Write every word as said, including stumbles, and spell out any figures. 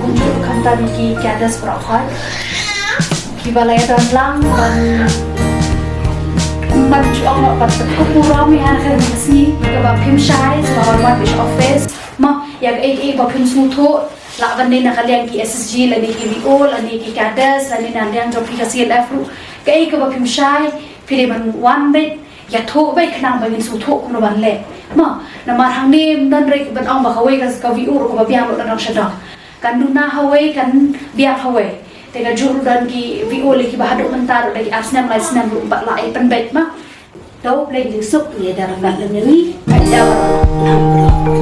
Kumjuh khamtam ki cadres baroh khoit kiba la ïadon lang ban, ban ju ong noh ban tip kumno ïa ka sngi kaba phim shai shuwa ban wan sha office. Mo, ïa kaei kaei ba phim sngewthuh, lah ban leit na ka liang ki S G lane ki V O lane ki cadres lane na liang jong phi ka C L F ruh. Kaei kaba phim shai phi dei ban wan beit, ïathuh beit khnang ba ngin sngewthuh kumno ban leh. Mo, namar hangne ym don re ban ong ba kawei ka, ka V O ruh kaba biang lut na dong sha dong. Kan duna hawei, kan biang hawei. Te kajuh ruh don ki V O lei kiba haduh mynta ruh da ki ar snem lai snem ruh bad la ai pynbeit, mo. To, Blei jingsuk ïa da ramat lem ni. Ai da.